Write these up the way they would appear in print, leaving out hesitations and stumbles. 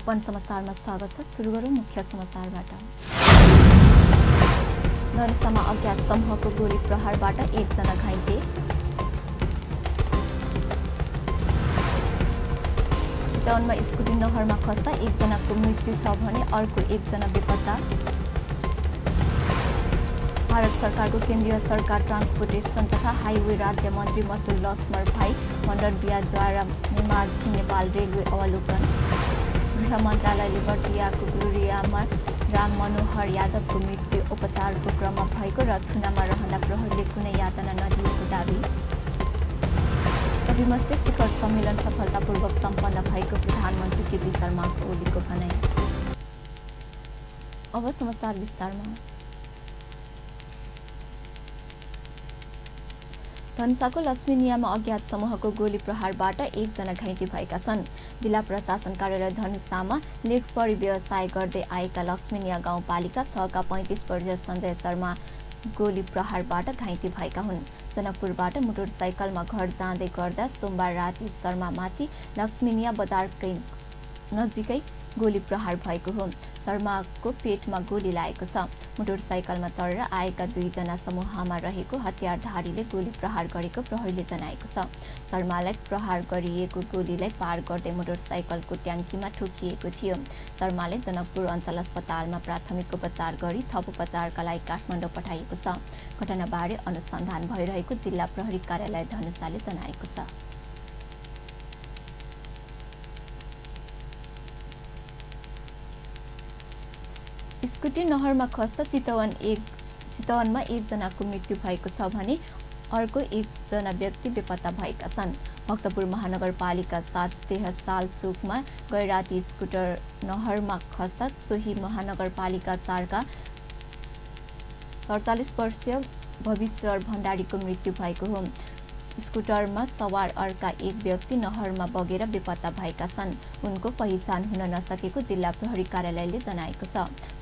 Upon समाचारमा स्वागत छ। सुरु गरौँ मुख्य समाचारबाट। धनुषामा अज्ञात समूहको गोली प्रहारबाट एकजना घाइते। चितवनमा स्कुटी नहरमा खस्दा एकजनाको मृत्यु छ भने अर्को एकजना बेपत्ता। भारत सरकारको केन्द्रीय सरकार ट्रान्सपोर्टेसन तथा हाइवे राज्य मन्त्री मसुक लक्ष्मणभाइ मण्डलबियाद्वारा निर्माणाधीन नेपाल रेलवे अवलोकन। गृह मन्त्रालयले बर्दियाको ग्लोरियामा राम मनोहर यादवको मृत्यु उपचारको क्रममा भएको र थुनामा रहँदा प्रहरीले कुनै यातना नदिएको दाबी। बिमस्टेक शिखर सम्मेलन सफलतापूर्वक सम्पन्न भएको प्रधानमन्त्री केपी शर्मा ओलीको भनाइ। अब समाचार विस्तारमा। धनुषाको लक्ष्मीनियामा अज्ञात समूहको गोली प्रहारबाट एकजना घाइते भएका छन्। जिल्ला प्रशासन कार्यालय धनुषामा लेखपढी व्यवसाय गर्दै आएका लक्ष्मीनिया गाउँपालिका 6 का 35 वर्षीय सञ्जय शर्मा गोली प्रहारबाट घाइते भएका हुन्। जनकपुरबाट मोटरसाइकलमा घर जाँदै गर्दा सोमबार राति शर्मामाथि लक्ष्मीनिया बजारकै नजिकै गोली प्रहार भएको हो। शर्माको पेटमा गोली लागेको छ। मोटरसाइकलमा चढेर आएका 2 जना समूहमा रहेको हतियारधारीले गोली प्रहार गरेको प्रहरीले जनाएको छ। शर्मालाई प्रहार गरिएको गोलीलाई पार गर्दै मोटरसाइकलको ट्याङ्कीमा ठोकिएको थियो। शर्माले जनकपुर अञ्चल अस्पतालमा प्राथमिक उपचार गरी थप उपचारका लागि काठमाडौँ पठाइएको छ। घटनाबारे अनुसन्धान भइरहेको जिल्ला प्रहरी कार्यालय धनुषाले जनाएको छ। स्कुटी नहरमा खस्दा चितवनमा एकजनाको मृत्यु भएको छ भने अर्को एकजना व्यक्ति बेपत्ता भएका छन्। भक्तपुर महानगरपालिका 7 देहसाल चोकमा गैराती स्कुटर नहरमा खस्दा सोही महानगरपालिका 4 का 47 वर्षीय भविश्वर भण्डारीको मृत्यु भएको हो। स्कुटरमा सवार अर्का एक व्यक्ति नहरमा बगेर बेपत्ता भएका छन्। उनको पहिचान हुन नसकेको जिल्ला प्रहरी कार्यालयले जनाएको छ।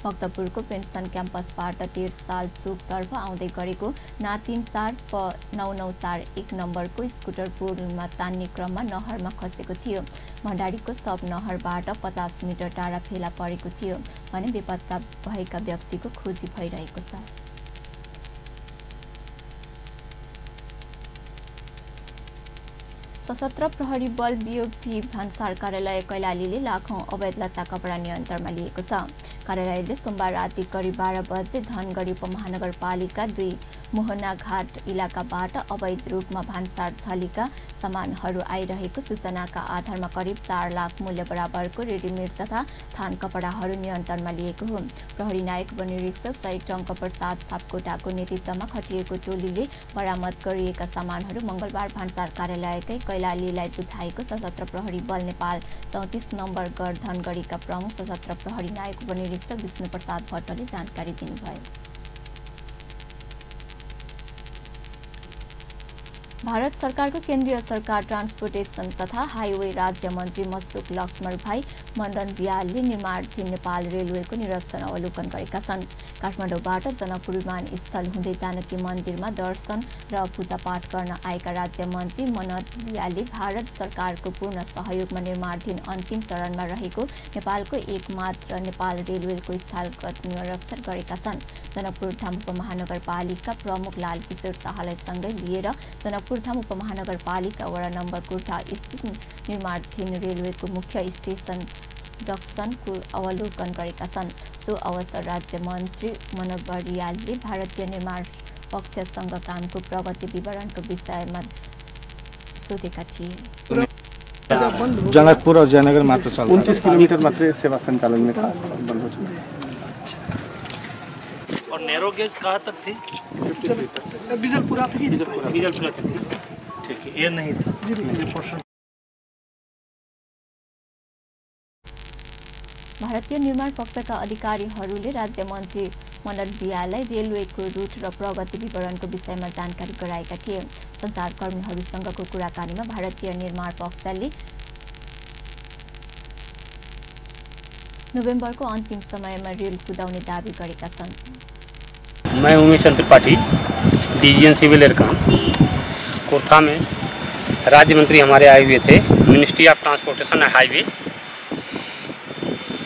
भक्तपुरको पेन्सन क्याम्पसबाट देरसाल चोकतर्फ आउँदै गरेको ना 34P9941 नम्बरको स्कुटर पुलमा तान्ने क्रममा नहरमा खसेको थियो। भण्डारीको शव नहरबाट 50 मिटर टाढा फेला परेको थियो भने बेपत्ता भएका व्यक्तिको खोजी भइरहेको छ। सशस्त्र प्रहरी बल बीओपी भान्सार कार्यालय कैलालीले लाखौं अवैध लत्ता कपडा नियन्त्रणमा लिएको छ। कार्यालयले सोमबार राति करिब 12 बजे धनगढी उपमहानगरपालिका 2 मोहनाघाट इलाकाबाट अवैध रूपमा भान्सार छलीका सामानहरू आइरहेको सूचनाका आधारमा करिब 4 लाख मूल्य बराबरको रेडिमेड तथा थान कपडाहरू नियन्त्रणमा लिएको हो। प्रहरी नायक वननिरीक्षक सहित टङ्कप्रसाद सापकोटाको नेतृत्वमा खटिएको टोलीले बरामद गरिएका सामानहरू मङ्गलबार भान्सार कार्यालयकै कैलालीलाई बुझाएको सशस्त्र प्रहरी बल नेपाल 34 नम्बर गढ धनगढीका प्रमुख सशस्त्र प्रहरी नायक उपनिरीक्षक विष्णुप्रसाद भट्टले जानकारी दिनुभयो। भारत सरकारको केन्द्रीय सरकार ट्रान्सपोर्टेसन तथा हाइवे राज्य मन्त्री मसुक लक्ष्मणभाइ मण्डलबियालले निर्माणाधीन नेपाल रेलवेको निरीक्षण अवलोकन गरेका छन्। काठमाडौँबाट जनकपुर विमानस्थल हुँदै जानकी मन्दिरमा दर्शन र पूजापाठ गर्न आएका राज्य मन्त्री मण्डलबियालले भारत सरकारको पूर्ण सहयोगमा निर्माणाधीन अन्तिम चरणमा रहेको नेपालको एकमात्र नेपाल रेलवेको स्थलगत निरीक्षण गरेका छन्। जनकपुर धाम उपमहानगरपालिका प्रमुख लालकिशोर शाहलाई सँगै लिएर जनकपुरधाम उपमहानगरपालिका वडा नम्बर कुर्था स्थित निर्माणाधीन रेलवेको मुख्य स्टेसन जक्सनको अवलोकन गरेका छन्। सो अवसर राज्य मन्त्री मण्डलबियालले भारतीय निर्माण पक्षसँग कामको प्रगति विवरणको विषयमा सोधेका थिए। जनकपुर और जयनगर मात्र चल्छ। 29 किलोमीटर मात्रै सेवा सञ्चालन में बंद हो चुका है। और नैरो गेज कहाँ तक थी? बीजलपुरा तक ही बीजलपुरा तक थी। ठीक है, ये नहीं था। भारतीय निर्माण पक्षका अधिकारीहरूले राज्य मन्त्री मण्डलबियाललाई रेलवेको रुट र प्रगति विवरणको विषयमा जानकारी गराएका थिए। सञ्चारकर्मीहरूसँगको कुराकानीमा भारतीय निर्माण पक्षले नोभेम्बरको अन्तिम समयमा रेल कुदाउने दाबी गरेका छन्। मैं उमेश त्रिपाठी, डिवीजन सिविल एयरकाम कुर्था में राज्य मंत्री हमारे आए हुए थे। Ministry of transportation highway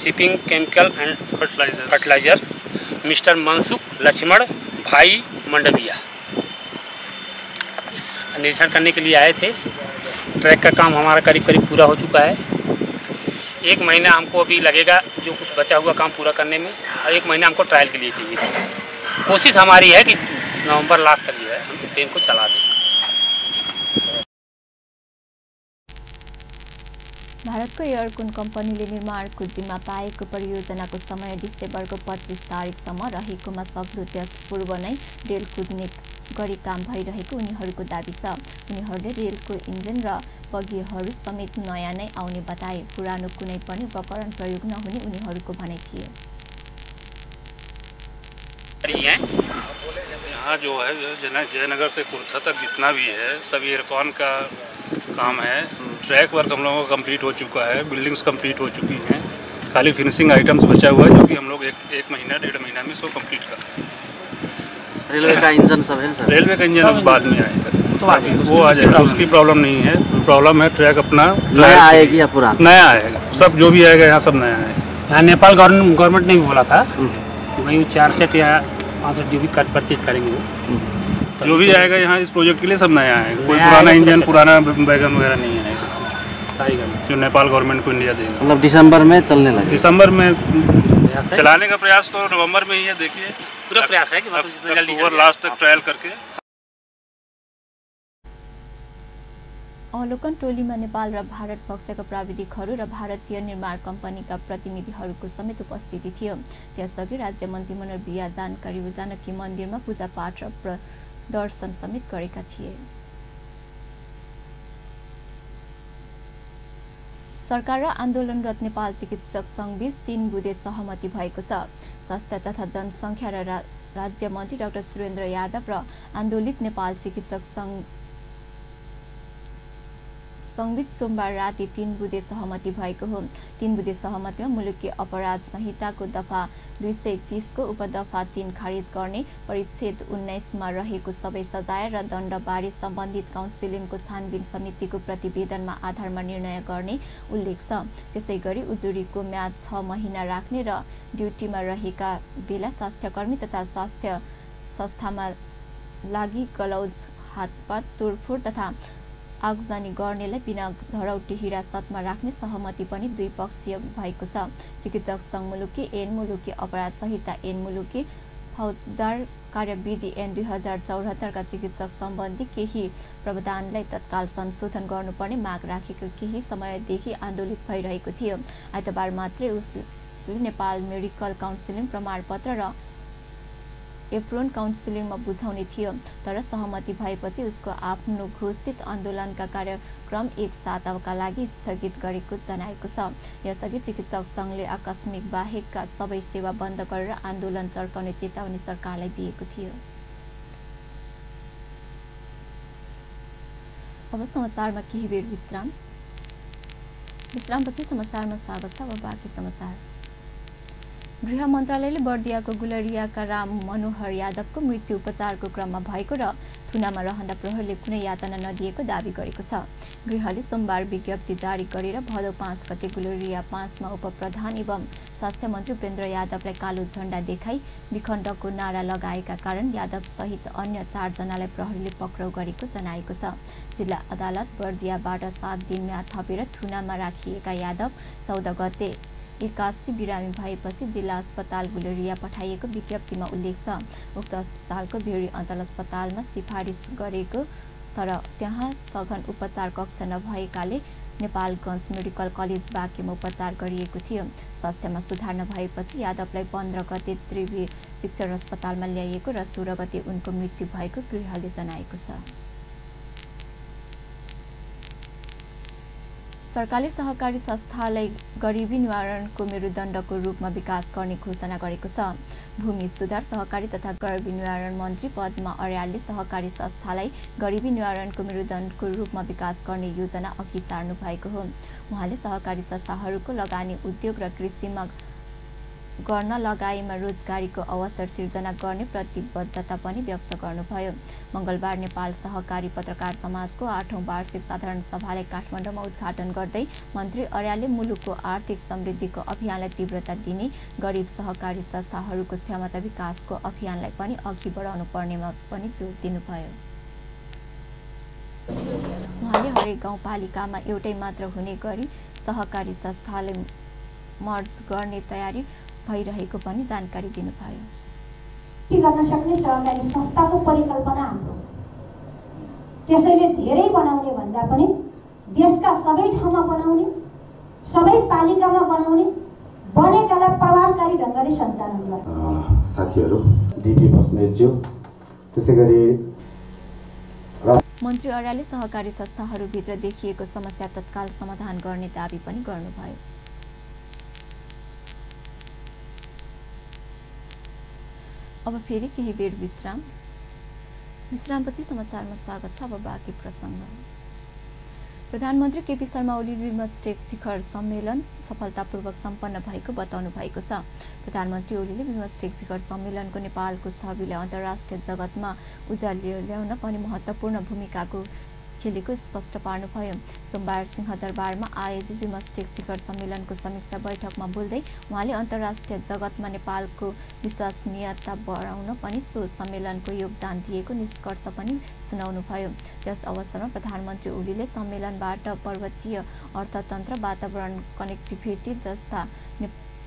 shipping chemical and fertilizers mister Mansukh Laxman bhai Mandaviya निरीक्षण करने के लिए आए थे। ट्रैक का काम हमारा करीब पूरा हो चुका है। 1 महीना हमको अभी लगेगा जो कुछ बचा हुआ काम पूरा करने में, और 1 महीना हमको ट्रायल के लिए चाहिए। कोशिश हमारी है कि नवंबर लास्ट तक जो है हम ट्रेन को चला दें। भारतको एयरकुन कम्पनीले निर्माणको जिम्मा पाएको परियोजनाको समय डिसेम्बरको 25 तारिकसम्म रहेकोमा सक्दो त्यस पूर्व नै रेल कुद्ने गरी काम भइरहेको उनीहरूको दाबी छ। उनीहरूले रेलको इन्जिन र बगिहरू समेत नयाँ नै आउने बताए। पुरानो कुनै पनि उपकरण प्रयोग नहुने उनीहरूको भनाइ थियो। यहाँ जो है जयनगर से कुर्था तक जितना भी है सब एयरकॉन का काम है। ट्रैक वर्क हम लोगों का कंप्लीट हो चुका है, बिल्डिंग्स कंप्लीट हो चुकी हैं, खाली फिनिशिंग आइटम्स बचा हुआ है जो कि हम लोग एक महीना 1.5 महीना में इसको कंप्लीट कर रहे हैं। रेलवे का इंजन सब है सर? रेलवे का इंजन अब बाद में आएगा, तो वो आ जाएगा, उसकी प्रॉब्लम नहीं है। प्रॉब्लम है ट्रैक अपना नया आएगी या पुराना? नया आएगा, सब जो भी आएगा यहाँ सब नया आएगा। यहाँ नेपाल गवर्नमेंट ने भी बोला था वही 4 सेट या 5 सेट जो भी परचेज करेंगे वो जो भी आएगा यहाँ इस प्रोजेक्ट के लिए सब नया आएगा। कोई पुराना इंजन पुराना वैगन वगैरह नहीं आएगा सारी गल जो नेपाल गवर्नमेंट को इंडिया देगा। मतलब दिसंबर में चलने लगे? दिसंबर में चलाने का प्रयास तो नवंबर में ही है। देखिए पूरा प्रयास है कि अक्टूबर लास्ट तक ट्रायल करके। अवलोकन टोलीमा नेपाल र भारत पक्षका प्राविधिकहरू र भारतीय निर्माण कम्पनीका प्रतिनिधिहरूको समेत उपस्थिति थियो। त्यसअघि राज्य मन्त्री मनोहर बिया जानकी मन्दिरमा पूजापाठ र प्रदर्शन समेत गरेका थिए। सरकार र आन्दोलनरत नेपाल चिकित्सक संघबीच 3 बुँदे सहमति भएको छ। स्वास्थ्य तथा जनसङ्ख्या र राज्य मन्त्री डाक्टर सुरेन्द्र यादव र आन्दोलित नेपाल चिकित्सक संघबीच सोमबार राति 3 बुँदे सहमति भएको हो। 3 बुँदे सहमतिमा मुलुकी अपराध संहिताको दफा 230 को उपदफा 3 खारिज गर्ने, परिच्छेद 19 मा रहेको सबै सजाय र दण्डबारे सम्बन्धित काउन्सिलिङको छानबिन समितिको प्रतिवेदनमा आधारमा निर्णय गर्ने उल्लेख छ। त्यसैगरी उजुरीको म्याद 6 महिना राख्ने र ड्युटीमा रहेका बेला स्वास्थ्यकर्मी तथा स्वास्थ्य संस्थामा लागि गलौज, हातपात तोडफोड तथा आगजनी गर्नेलाई बिना धरौटी हिरासतमा राख्ने सहमति पनि द्विपक्षीय भएको छ। चिकित्सक संघ मुलुकी ऐन, मुलुकी अपराध संहिता ऐन, मुलुकी फौजदार कार्यविधि ऐन 2074 का चिकित्सक सम्बन्धी केही प्रावधानलाई तत्काल संशोधन गर्नुपर्ने माग राखेको केही समयदेखि आन्दोलित भइरहेको थियो। आइतबार मात्रै उसले नेपाल मेडिकल काउन्सिलिङ प्रमाणपत्र र एप्रोन काउन्सिलिङमा बुझाउने थियो, तर सहमति भएपछि उसको आफ्नो घोषित आन्दोलनका कार्यक्रम 1 साताका लागि स्थगित गरेको जनाएको छ। यसअघि चिकित्सक संघले आकस्मिक बाहेकका सबै सेवा बन्द गरेर आन्दोलन चर्काउने चेतावनी सरकारलाई दिएको थियो। अब समाचारमा केही बेर विश्रामपछि समाचारमा स्वागत छ। अब बाँकी समाचार। गृह मन्त्रालयले बर्दियाको गुलरियाका राम मनोहर यादवको मृत्यु उपचारको क्रममा भएको र थुनामा रहँदा प्रहरीले कुनै यातना नदिएको दावी गरेको छ। गृहले सोमबार विज्ञप्ति जारी गरेर भदौ 5 गते गुलरिया 5 मा उपप्रधान एवं स्वास्थ्य मन्त्री उपेन्द्र यादवलाई कालो झण्डा देखाई विखण्डको नारा लगाएका कारण यादव सहित अन्य 4 जनालाई प्रहरीले पक्राउ गरेको जनाएको छ। जिल्ला अदालत बर्दियाबाट 7 दिन म्याद थपेर थुनामा राखिएका यादव 14 गते 81 बिरामी भएपछि जिल्ला अस्पताल गुलरिया पठाइएको विज्ञप्तिमा उल्लेख छ। उक्त अस्पतालको भेरी अञ्चल अस्पतालमा सिफारिस गरेको तर त्यहाँ सघन उपचार कक्ष नभएकाले नेपालगञ्ज मेडिकल कलेज बाँकेमा उपचार गरिएको थियो। स्वास्थ्यमा सुधार नभएपछि यादवलाई 15 गते त्रिवी शिक्षण अस्पतालमा ल्याइएको र 16 गते उनको मृत्यु भएको गृहले जनाएको छ। सरकारले सहकारी संस्थालाई गरिबी निवारणको मेरुदण्डको रूपमा विकास गर्ने घोषणा गरेको छ। भूमि सुधार, सहकारी तथा गरिबी निवारण मन्त्री पद्मा अर्यालले सहकारी संस्थालाई गरिबी निवारणको मेरुदण्डको रूपमा विकास गर्ने योजना अघि सार्नु भएको हो। उहाँले सहकारी संस्थाहरूको लगानी उद्योग र कृषिमा गर्न लगाएमा रोजगारीको अवसर सिर्जना गर्ने प्रतिबद्धता पनि व्यक्त गर्नुभयो। मङ्गलबार नेपाल सहकारी पत्रकार समाजको 8औं वार्षिक साधारण सभालाई काठमाडौँमा उद्घाटन गर्दै मन्त्री अर्यालले मुलुकको आर्थिक समृद्धिको अभियानलाई तीव्रता दिने, गरिब सहकारी संस्थाहरूको क्षमता विकासको अभियानलाई पनि अघि बढाउनु पर्नेमा पनि जोड दिनुभयो। उहाँले हरेक गाउँपालिकामा एउटै मात्र हुने गरी सहकारी संस्थालाई मर्ज गर्ने तयारी भइरहेको पनि जानकारी दिनुभयो। गर्न सक्ने सहकारी संस्थाको परिकल्पना हाम्रो, त्यसैले धेरै बनाउने भन्दा पनि देशका सबै ठाउँमा बनाउने, सबै पालिकामा बनाउने, बनेकालाई प्रभावकारी ढङ्गले सञ्चालन गर्ने। साथीहरू डिपी बस्नेतज्यू, त्यसैगरी मन्त्री अर्यालले सहकारी संस्थाहरूभित्र देखिएको समस्या तत्काल समाधान गर्ने दाबी पनि गर्नुभयो। अब फेरि केही बेर विश्रामपछि समाचारमा स्वागत छ। अब बाँकी प्रसङ्ग। प्रधानमन्त्री केपी शर्मा ओलीले बिमस्टेक शिखर सम्मेलन सफलतापूर्वक सम्पन्न भएको बताउनु भएको छ। प्रधानमन्त्री ओलीले बिमस्टेक शिखर सम्मेलनको नेपालको छविलाई अन्तर्राष्ट्रिय जगतमा उज्यालो ल्याउन पनि महत्त्वपूर्ण भूमिकाको खेलेको स्पष्ट पार्नुभयो। सोमबार सिंहदरबारमा आयोजित बिमस्टेक शिखर सम्मेलनको समीक्षा बैठकमा बोल्दै उहाँले अन्तर्राष्ट्रिय जगतमा नेपालको विश्वसनीयता बढाउन पनि सो सम्मेलनको योगदान दिएको निष्कर्ष पनि सुनाउनुभयो। त्यस अवसरमा प्रधानमन्त्री ओलीले सम्मेलनबाट पर्वतीय अर्थतन्त्र, वातावरण, कनेक्टिभिटी जस्ता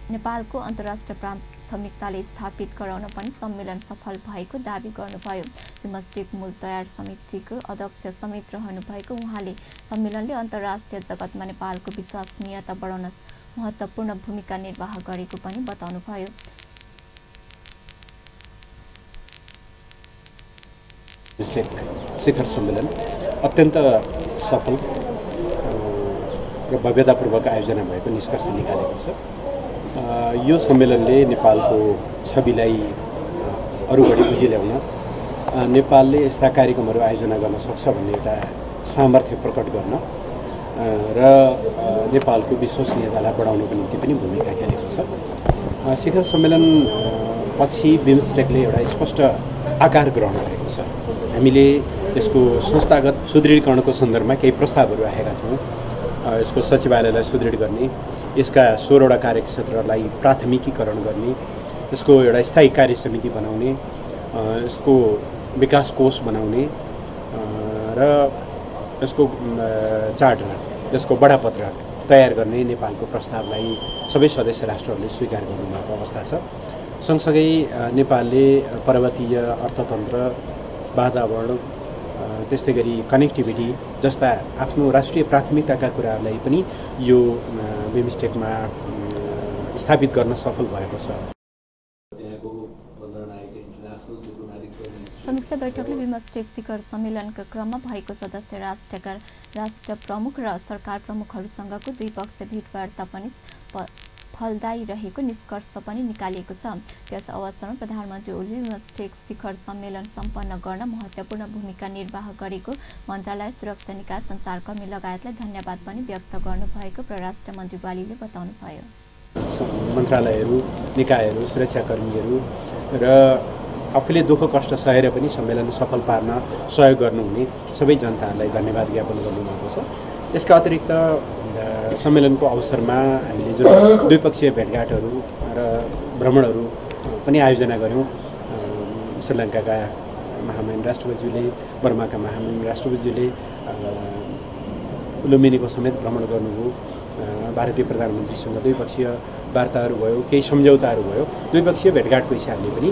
नेपालको अन्तर्राष्ट्रिय प्राथमिकताले स्थापित गराउन पनि सम्मेलन सफल भएको दाबी गर्नुभयो। बिमस्टेक मूल तयार समितिको अध्यक्ष समेत रहनुभएको उहाँले सम्मेलनले अन्तर्राष्ट्रिय जगतमा नेपालको विश्वसनीयता बढाउन महत्त्वपूर्ण भूमिका निर्वाह गरेको पनि बताउनुभयो। बिमस्टेक शिखर सम्मेलन अत्यन्त सफल र भव्यतापूर्वक आयोजना भएको निष्कर्ष निकालेको छ। यो सम्मेलनले नेपालको छविलाई अरू बढी बुझी ल्याउन, नेपालले यस्ता कार्यक्रमहरू आयोजना गर्न सक्छ भन्ने एउटा सामर्थ्य प्रकट गर्न र नेपालको विश्वसनीयतालाई बढाउनको निम्ति पनि भूमिका खेलेको छ। शिखर सम्मेलन पछि बिमस्टेकले एउटा स्पष्ट आकार ग्रहण गरेको छ। हामीले यसको संस्थागत सुदृढीकरणको सन्दर्भमा केही प्रस्तावहरू राखेका थियौँ। यसको सचिवालयलाई सुदृढ गर्ने, यसका 16वटा कार्यक्षेत्रलाई प्राथमिकीकरण गर्ने, यसको एउटा स्थायी कार्य समिति बनाउने, यसको विकास कोष बनाउने र यसको चार्टर, यसको बडापत्र तयार गर्ने नेपालको प्रस्तावलाई सबै सदस्य राष्ट्रहरूले स्वीकार गर्नुभएको अवस्था छ। सँगसँगै नेपालले पर्वतीय अर्थतन्त्र, वातावरण, त्यस्तै गरी कनेक्टिभिटी जस्ता आफ्नो राष्ट्रिय प्राथमिकताका कुराहरूलाई पनि यो बिमस्टेकमा स्थापित गर्न सफल भएको छ। समीक्षा बैठकले बिमस्टेक शिखर सम्मेलनका क्रममा भएको सदस्य राष्ट्रका राष्ट्र प्रमुख र सरकार प्रमुखहरूसँगको द्विपक्षीय भेटवार्ता पनि फलदायी रहेको निष्कर्ष पनि निकालिएको छ। त्यस अवसरमा प्रधानमन्त्री ओलीले बिमस्टेक शिखर सम्मेलन सम्पन्न गर्न महत्त्वपूर्ण भूमिका निर्वाह गरेको मन्त्रालय, सुरक्षा निकाय, सञ्चारकर्मी लगायतलाई धन्यवाद पनि व्यक्त गर्नुभएको परराष्ट्र मन्त्री ग्वालीले बताउनुभयो। मन्त्रालयहरू, निकायहरू, सुरक्षाकर्मीहरू र आफूले दुःख कष्ट सहेर पनि सम्मेलन सफल पार्न सहयोग गर्नुहुने सबै जनताहरूलाई धन्यवाद ज्ञापन गर्नुभएको छ। यसका अतिरिक्त सम्मेलनको अवसरमा हामीले जुन द्विपक्षीय भेटघाटहरू र भ्रमणहरू पनि आयोजना गऱ्यौँ। श्रीलङ्काका महामहिम राष्ट्रपतिज्यूले, बर्माका महामहिम राष्ट्रपतिज्यूले लुम्बिनीको समेत भ्रमण गर्नुभयो। भारतीय प्रधानमन्त्रीसँग द्विपक्षीय वार्ताहरू भयो, केही सम्झौताहरू भयो। द्विपक्षीय भेटघाटको हिसाबले पनि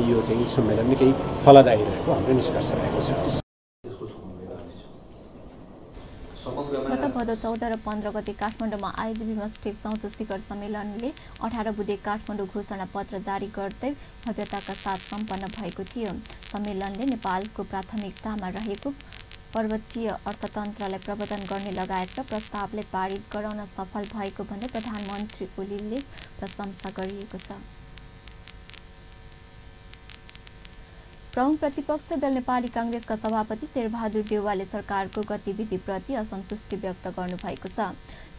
यो चाहिँ सम्मेलन निकै फलदायी रहेको हाम्रो निष्कर्ष रहेको छ। गत भदौ 14 र 15 गते काठमाडौँमा आयोजित बिमस्टेक 4औं शिखर सम्मेलनले 18 बुँदे काठमाडौँ घोषणा पत्र जारी गर्दै भव्यताका साथ सम्पन्न भएको थियो। सम्मेलनले नेपालको प्राथमिकतामा रहेको पर्वतीय अर्थतन्त्रलाई प्रवर्धन गर्ने लगायतका प्रस्तावलाई पारित गराउन सफल भएको भन्दै प्रधानमन्त्री ओलीले प्रशंसा गरिएको छ। प्रमुख प्रतिपक्ष दल नेपाली कांग्रेसका सभापति शेरबहादुर देउवाले सरकारको गतिविधिप्रति असन्तुष्टि व्यक्त गर्नुभएको छ।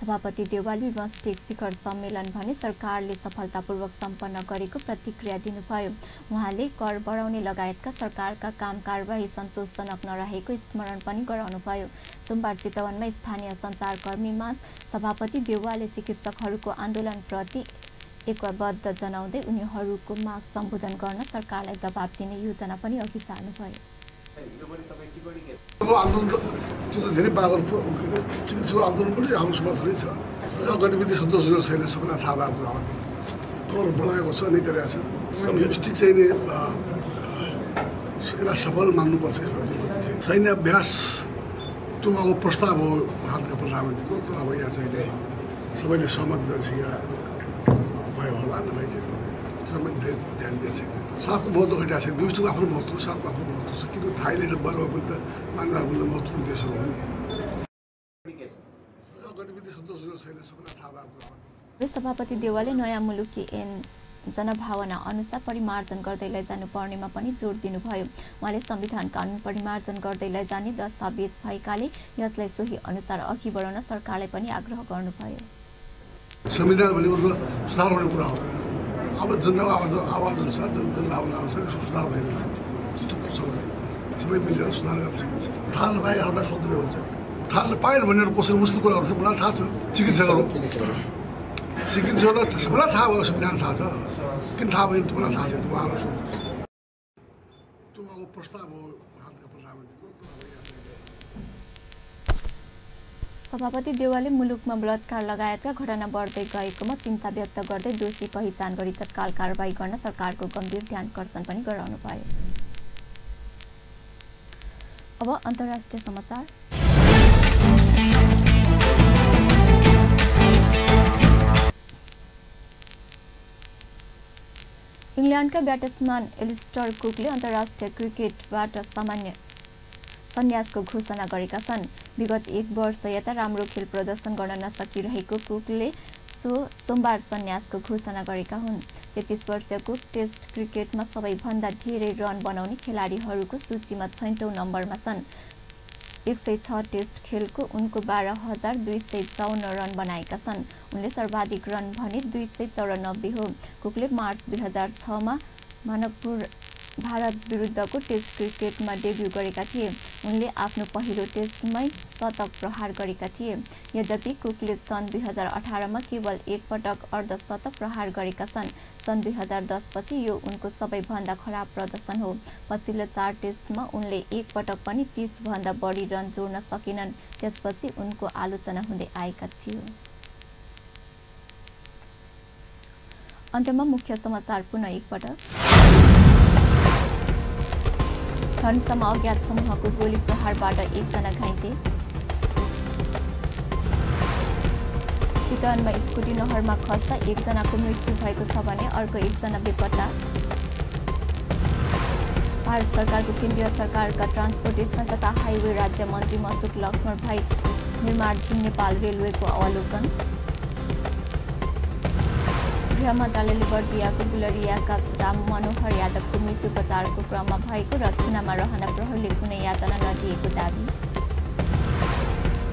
सभापति देउवाले बिमस्टेक शिखर सम्मेलन भने सरकारले सफलतापूर्वक सम्पन्न गरेको प्रतिक्रिया दिनुभयो। उहाँले कर बढाउने लगायतका सरकारका काम कारबाही सन्तोषजनक नरहेको स्मरण पनि गराउनुभयो। सोमबार चितवनमा स्थानीय सञ्चारकर्मीमा सभापति देउवाले चिकित्सकहरूको आन्दोलनप्रति एकबद्ध जनाउँदै उनीहरूको माग सम्बोधन गर्न सरकारलाई दबाब दिने योजना पनि अघि सार्नुभयो। धेरै चिकित्सक आन्दोलन पनि हाम्रो समर्थनै छ। गतिविधि सन्तोषजनक छैन, सबैलाई थाहा भएको कुरा हो। कर बढाएको छ, नै गरेको छ। डिस्ट्रिक्ट चाहिँ नि यसलाई सफल मान्नुपर्छ। सैन्य अभ्यास त्यो अब प्रस्ताव हो भारतका प्रधानमन्त्रीको, तर अब यहाँ चाहिँ सबैले सहमत गरेपछि यहाँ होला नभए चाहिँ ध्यान दिएको छैन। सापको महत्त्व घटाएको छैन। विश्वको आफ्नो महत्त्व, सापको आफ्नो महत्त्व छ। किनभने थाइल्यान्ड बर्मा पनि त मानवभन्दा महत्त्वपूर्ण देशहरू हुन्। गतिविधि सन्तोषजनक छैन, सबैलाई थाहा भएको कुरा हो। सभापति देउवाले नयाँ मुलुकी जनभावना अनुसार परिमार्जन गर्दै लैजानु पर्नेमा पनि जोड दिनुभयो। उहाँले संविधान कानुन परिमार्जन गर्दै लैजाने दस्तावेज भएकाले यसलाई सोही अनुसार अघि बढाउन सरकारलाई पनि आग्रह गर्नुभयो। संविधान भनेको सुधार हुने कुरा हो। अब जनताको आवाज अनुसार जनभावना अनुसार सुधार भइरहेको छ। सबै मिलेर सुधार गर्न सकिन्छ। थाहा नपाएकाहरूलाई सोध्नु हुन्छ। थाहा नपाएन भनेर कसरी मुस्तो कुराहरू छ, मलाई थाहा थियो। चिकित्सकहरूलाई सबैलाई थाहा भयो, संविधान थाहा छ। किन थाहा भयो मलाई थाहा छैन। उहाँहरूलाई सोध्नु। त्यो अब प्रस्ताव हो भारतका प्रधानमन्त्रीको। सभापति देउवाले मुलुकमा बलात्कार लगायतका घटना बढ्दै गएकोमा चिन्ता व्यक्त गर्दै दोषी पहिचान गरी तत्काल कारबाही गर्न सरकारको गम्भीर ध्यानकर्षण पनि गराउनुभयो। अब अन्तर्राष्ट्रिय समाचार। इङ्ल्यान्डका ब्याट्सम्यान एलिस्टर कुकले अन्तर्राष्ट्रिय क्रिकेटबाट सन्यासको घोषणा गरेका छन्। विगत 1 वर्ष यता राम्रो खेल प्रदर्शन गर्न नसकिरहेको कुकले सोमबार सन्यासको घोषणा गरेका हुन्। 33 वर्षीय कुक टेस्ट क्रिकेटमा सबैभन्दा धेरै रन बनाउने खेलाडीहरूको सूचीमा 6औं नम्बरमा छन्। 106 टेस्ट खेलको उनको 12,254 रन बनाएका छन्। उनले सर्वाधिक रन भने 294 हो। कुकले मार्च 2006 मा मानकपुर भारत विरुद्धको टेस्ट क्रिकेटमा डेब्यू गरेका थिए। उनले आफ्नो पहिलो टेस्टमै शतक प्रहार गरेका थिए। यद्यपि कुकले सन् 2018 मा केवल एक पटक अर्धशतक प्रहार गरेका छन्। सन् 2010 पछि यो उनको सबैभन्दा खराब प्रदर्शन हो। पछिल्लो 4 टेस्टमा उनले एक पटक पनि 30 भन्दा बढी रन जोड्न सकेनन्। त्यसपछि उनको आलोचना हुँदै आएका थियो। अन्त्यमा मुख्य समाचार पुनः एकपटक। धनुषामा अज्ञात समूहको गोली प्रहारबाट 1 जना घाइते। चितवनमा स्कुटी नहरमा खस्दा 1 जनाको मृत्यु भएको छ भने अर्को 1 जना बेपत्ता। भारत सरकारको केन्द्रीय सरकारका ट्रान्सपोर्टेसन तथा हाइवे राज्य मन्त्री मसुक लक्ष्मण भाइ निर्माणाधीन नेपाल रेलवेको अवलोकन। गृह मन्त्रालयले बर्दियाको गुलरियाका राम मनोहर यादवको मृत्युपचारको क्रममा भएको र थुनामा रहँदा प्रहरीले कुनै यातना नदिएको दाबी।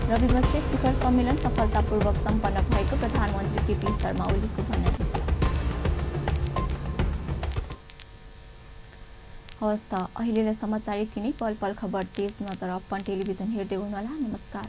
र बिमस्टेक शिखर सम्मेलन सफलतापूर्वक सम्पन्न भएको प्रधानमन्त्री केपी शर्मा ओलीको भनाइ। हवस् त अहिलेलाई समाचार यति नै। पल पल खबर तेज नजर अपन टेलिभिजन हेर्दै हुनुहोला। नमस्कार।